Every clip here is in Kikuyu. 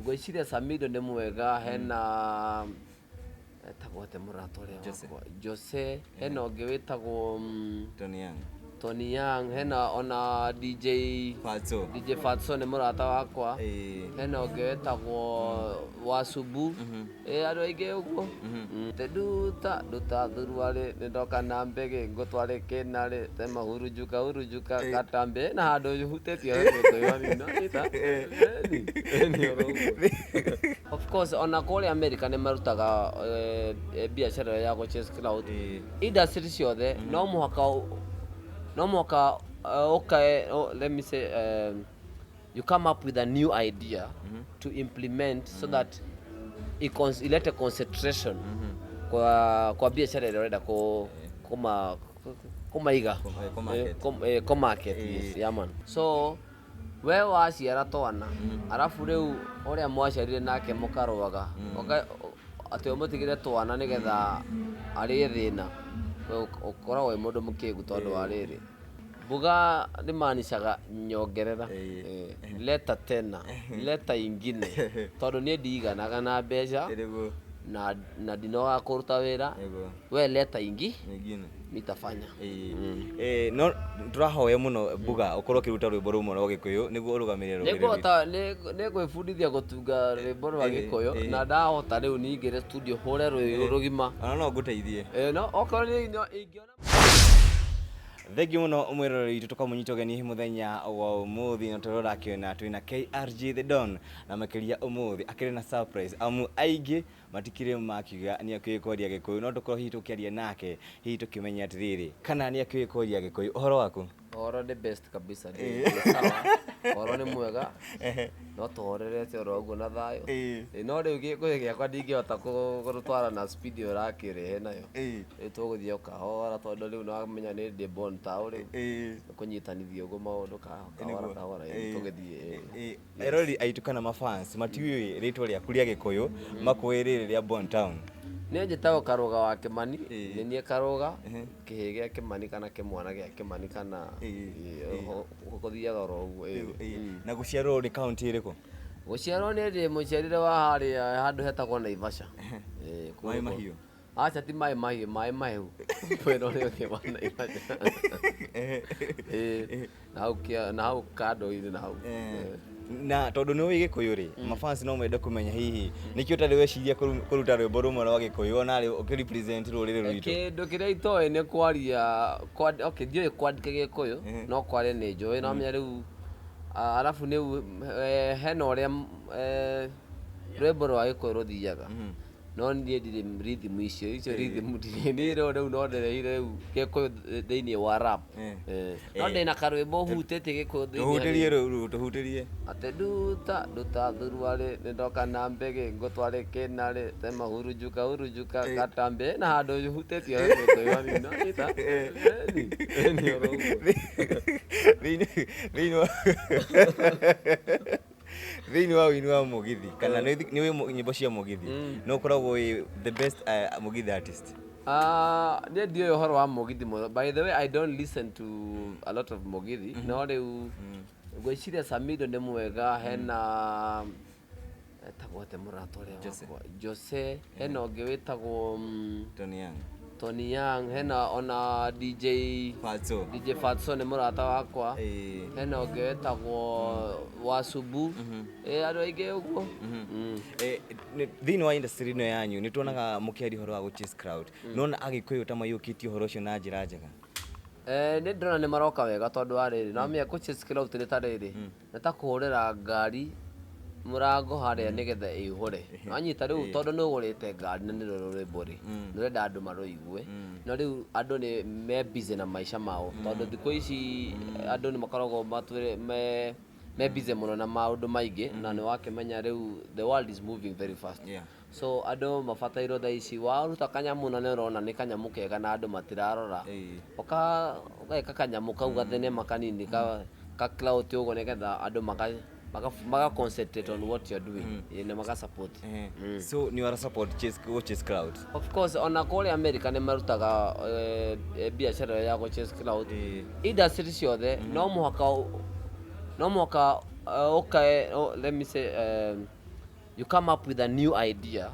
Ngwĩciria Samido nĩ mwega, hena etagwo atĩa mũrata ũrĩa Jose. wakwa Jose, hena ũngĩ wĩtagwo Tony Young. Tony Young, hena ona DJ Fatso. DJ Fatso nĩ mũrata wakwa. Hena ũngĩ wĩtagwo Wasubu. Andũ aingĩ ũguo. Te nduta nduta thuruarĩ nĩ ndoka na mbegĩ ngũtware kĩnarĩ tema hurunjuka hurunjuka katambe na handũ hutĩtie Gĩkũyũ hanini, no nĩta ĩni oro ũguo. Of course, ona kũrĩa America nĩ marutaga biacara ĩyo ya gũ chase clout. Industry ciothe no mũhaka ũkae, oh, let me say, you come up with a new idea to implement so that ilete concentration kwa biacara ĩrĩa ũrenda kũmaiga. Kũmarket. Kũmarket, yes, yeah man. So we waciara twana, arabu rĩu ũrĩa mwaciarire nake mũkarũaga, atĩ ũmũtigĩre twana nĩgetha arĩe thĩna, we ũkoragwo wĩ mũndũ mũkĩgu, tondũ wa rĩrĩ, mbuga nĩ manicaga nyongerera. Leta tena, leta ingine, tondũ niĩ ndiganaga na mbeca na ndinogaga kũruta wĩra. We leta ingi, Nyingine. Nitafanya. No tũrahoya mũno Mbuga ũkorwo ũkĩruta rwĩmbo rũmwe rwa Gĩkũyũ nĩguo ũrũgamĩrĩre rũrĩrĩ rwitũ. Nĩngũhota, nĩ gwĩbundithia gũtunga rwĩmbo rwa Gĩkũyũ na ndahota rĩu ningĩre studio hũre rwĩ rũgima. Ona no ngũteithie. No okorwo nĩ no ingĩona. Thengiũ mũno mwĩroreri witũ, tũkamũnyita ũgeni mũthenya wa ũmũthĩ na tũrĩa ũrakĩona twĩna KRG The Don, na makĩria ũmũthĩ akĩrĩ na surprise, amu aingĩ matikĩrĩ makiuga nĩ akĩũĩ kwaria Gĩkũyũ, no tũkorwo hihi tũkĩaria nake, hihi tũkĩmenya atĩrĩrĩ kana nĩ akĩũĩ kwaria Gĩkũyũ. Ũhoro waku? Ũhoro nĩ best kabisa, nĩ sawa, ũhoro nĩ mwega, no tũhorerete oro ũguo na thayũ. No rĩu Gĩkũyũ gĩakwa ndingĩhota kũrũtwara na speed ĩyo ũrakĩrehe nayo. Rĩu tũgũthiĩ o kahora, tondũ rĩu nĩwamenya nĩ ndĩ born taũ rĩu kũnyitanithia ũguo maũndũ kahora kahora, tũgĩthiĩ. Eroreri aitũ kana mafans matiũĩ rĩtwa rĩaku rĩa Gĩkũyũ, makũĩ rĩrĩ rĩa Born Town. Niĩ njĩtagwo Karũga wa Kĩmani. Nĩ niĩ Karũga, kĩhĩ gĩa Kĩmani kana kĩmwana gĩa Kĩmani kana gũthiaga oro ũguo. Na gũciarwo nĩ kaunti ĩrĩkũ? Gũciarwo nĩ ndĩ mũciarire wa harĩa handũ hetagwo Naivasha. Maĩ Mahiũ? Aca, ti Maĩ Mahiũ, Maĩ Mahehu, mwena ũrĩa ũngĩ wa Naivasha. Na hau kando-inĩ na hau. Na tondũ nĩ ũĩ Gĩkũyũ rĩ, mafans no mende kũmenya hihi nĩkĩo ũtarĩ weciria kũruta rwĩmbo rũmwe rwa Gĩkũyũ ona rĩ ũkĩrepresent rũrĩrĩ rwitũ. Kĩndũ kĩrĩa itoĩ nĩ kwaria, okay, ndiũĩ kwandĩka Gĩkũyũ, no kwaria nĩ njũĩ. No menya rĩu arabu rĩu hena ũrĩa rwĩmbo rwa Gĩkũyũ rũthiaga, no niĩ ndirĩ rhythm icio rhythm ndirĩ niĩ rĩu no ndĩreire rĩu Gĩkũyũ thĩinĩ wa rap. No ndĩna karwĩmbo hutĩtie Gĩkũyũ thĩinĩ. Tũhutĩrie rĩu, tũhutĩrie. Atĩ nduta nduta thuruarĩ nĩ ndoka na mbegĩ ngũtware kĩnarĩ tema hurunjuka hurunjuka katambe na handũ hutĩtie Gĩkũyũ hanini, no nĩta ĩni oro ũguo. Thĩinĩ wa ũini wa mũgithi, kana nĩ ũĩ nyĩmbo cia mũgithi, no ũkoragwo wĩ the best mũgithi artist? Niĩ ndiũĩ ũhoro wa mũgithi mũno. By the way, I don't listen to a lot of mũgithi, no rĩu ngwĩciria Samido nĩ mwega, hena etagwo atĩa mũrata ũrĩa Jose. wakwa Jose, hena ũngĩ wĩtagwo Tony Young. Tony Young, hena ona DJ Fatso. DJ Fatso nĩ mũrata wakwa. Hena ũngĩ wĩtagwo Wasubu. Andũ aingĩ ũguo. Thĩinĩ wa industry ĩno yanyu nĩ tuonaga mũkĩaria ũhoro wa gũ chase crowd, nona Agĩkũyũ ta maiyũkĩtie ũhoro ũcio na njĩra njega? Nĩ ndĩrona nĩ maroka wega, tondũ wa rĩrĩ, no menya kũ chase clout nĩ ta rĩrĩ, nĩ ta kũhũrĩra ngari mũrango harĩa nĩgetha ĩihũre, wanyita? Rĩu tondũ nĩ ũgũrĩte ngari na nĩ rũrũ rwĩmbo rĩ, nĩ ũrenda andũ marũigue, no rĩu andũ nĩ me busy na maica mao, tondũ thikũ ici andũ nĩ makoragwo matwĩre me busy mũno na maũndũ maingĩ, na nĩ wakĩmenya rĩu the world is moving very fast. So andũ mabatairwo thaa ici waruta kanyamũ na nĩ ũrona nĩ kanyamũ kega na andũ matirarora, ũgeka kanyamũ kau gathenema kanini ka clout ũguo, nĩgetha andũ maka concentrate on what you're doing, na maka support. So nĩ ũra support chase, go chase crowd? Of course, ona kũrĩa America nĩ marutaga biacara ĩyo ya gũ chase clout. Industry ciothe no mũhaka ũkae, oh, let me say, You come up with a new idea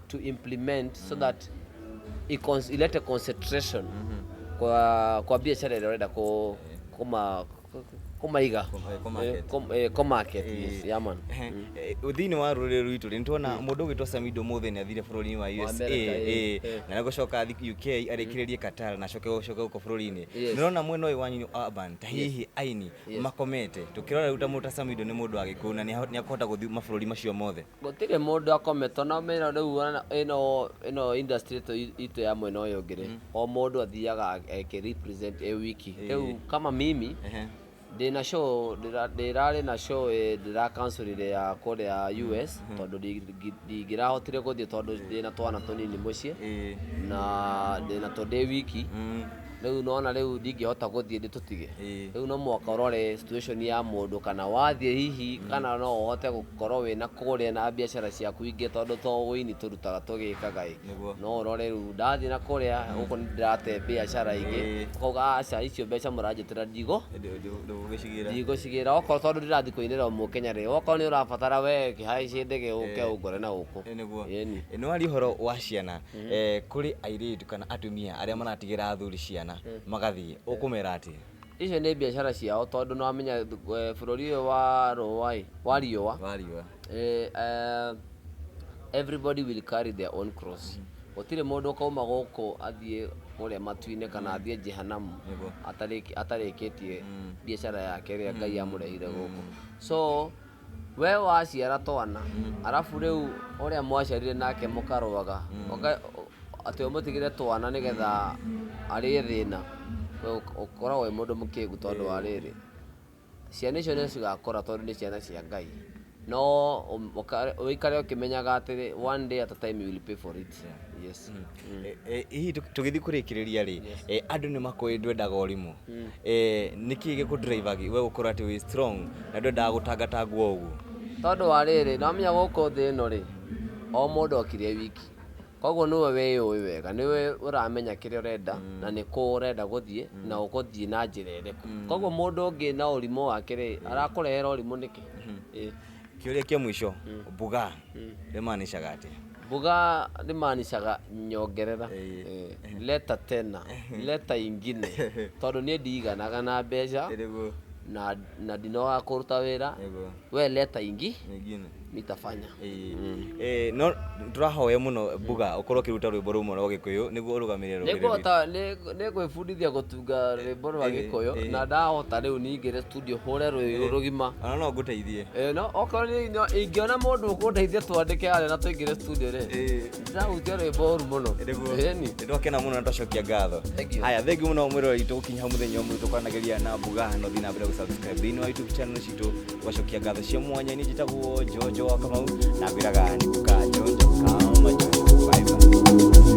to implement so that ilete concentration kwa biashara ĩrĩa ũrenda kũmaiga. Kũmarket. Kũmarket, yes, yeah man. Thĩinĩ wa rũrĩrĩ rwitũ rĩ, nĩtuona mũndũ ũgwĩtwo Samido mũthĩ nĩ athire bũrũri-inĩ wa USA, America, na nĩgũcoka athi UK, arĩkĩrĩrie Qatar, na acoke gũcoka gũkũ bũrũri-inĩ. Nĩrona mwena ũyũ wanyu wa urban ta hihi aini makomete, tũkĩrora rĩu ta mũndũ ta Samido nĩ mũndũ wa Gĩkũyũ na nĩ akũhota gũthiĩ mabũrũri macio mothe? Gũtirĩ mũndũ akometwo na mena rĩu ona ĩno industry itũ ya mwena ũyũ ũngĩ rĩ, o mũndũ athiaga eke represent e wiki. Rĩu kama mimi ndĩna show, ndĩrarĩ na show, ndĩra cancelire ya kũrĩa US tondũ ndingĩrahotire gũthiĩ tondũ ndĩna twana tũnini mũciĩ na ndĩna tũ ndĩ wiki. Rĩu nona rĩu ndingĩhota gũthiĩ ndĩtũtige. Rĩu no mũhaka ũrore situation ya mũndũ, kana wathiĩ hihi kana no ũhote gũkorwo wĩna kũrĩa na biacara ciaku ingĩ, tondũ to ũini tũrutaga tũgĩkaga ĩ. No ũrore rĩu ndathiĩ na kũrĩa gũkũ nĩ ndĩrate biacara ingĩ, ũkauga aca, icio mbeca mũranjĩtĩra ndigo Ndũgũcigĩra. Ndigũcigĩra okorwo tondũ ndĩrathiĩ kũinĩra mũkenya rĩ, okorwo nĩ ũrabatara we kĩhaicie ndege ũke ũngore na gũkũ. Nĩguo. Ĩni. Nĩ waria ũhoro wa ciana, kũrĩ airĩtu kana atumia arĩa maratigĩra athuri ciana magathiĩ, ũkũmera atĩa? Icio nĩ biacara ciao, tondũ nĩ wamenya bũrũri ũyũ wa rũa ĩ, wa riũa, Wariũa. Everybody will carry their own cross. Gũtirĩ mũndũ ũkauma gũkũ athiĩ kũrĩa matu-inĩ kana athiĩ jehanamu atarĩkĩtie biacara yake ĩrĩa Ngai amũrehire gũkũ. So we waciara twana, arabu rĩu ũrĩa mwaciarire nake mũkarũaga, atĩ ũmũtigĩre twana nĩgetha arĩe thĩna, we ũkoragwo wĩ mũndũ mũkĩgu, tondũ wa rĩrĩ, ciana icio nĩ cigakũra tondũ nĩ ciana cia Ngai, no ũikare ũkĩmenyaga atĩ one day at a time you will pay for it, yes. Hihi tũgĩthiĩ kũrĩkĩrĩria rĩ, andũ nĩ makũĩ ndwendaga ũrimũ. Nĩkĩ gĩkũ we gũkorwo atĩ wĩ strong na ndwendaga gũtangatangwo ũguo? Tondũ wa rĩrĩ, nomenya gũkũ thĩ ĩno rĩ, o mũndũ okire wiki, koguo nĩwe wĩyũĩ wega, nĩwe ũramenya kĩrĩa ũrenda na nĩ kũ ũrenda gũthiĩ na ũgũthiĩ na njĩra ĩrĩkũ. Koguo mũndũ ũngĩ na ũrimũ wake rĩ, arakũrehera ũrimũ nĩkĩ? Kĩũria kĩa mũico, mbuga rĩmaanishaga atĩa? Mbuga rĩmaanishaga nyongerera. Leta tena, leta ingine, tondũ niĩ ndiganaga na mbeca na ndinogaga kũruta wĩra. We leta ingi, Nyingine nitafanya. No tũrahoya mũno Mbuga ũkorwo ũkĩruta rwĩmbo rũmwe rwa Gĩkũyũ nĩguo ũrũgamĩrĩre rũrĩrĩ rwitũ. Nĩngũhota, nĩngwĩbundithia gũtunga rwĩmbo rwa Gĩkũyũ, na ndahota rĩu ningĩre studio hũre rwĩmbo rũgima. Ona no ngũteithie. No okorwo ingĩona mũndũ ũkũndeithia twandĩke harĩa na tũingĩre studio rĩ, ndĩrahutia rwĩmbo ũru mũno. Ĩni. Nĩ twakena mũno na twacokia ngatho. Thank you. Haya, thank you mũno mwĩroreri witũ, gũkinya hau mũthenya ũmwe tũkwanagĩria na Mbuga, no thiĩ na mbere gũ-subscribe thĩinĩ wa YouTube channel citũ, tũgacokia ngatho cia mwanya. Niĩ njĩtagwo Jojo wa Kamau na ngwĩraga nĩ gũka njonjo kama njonjo. Bye bye.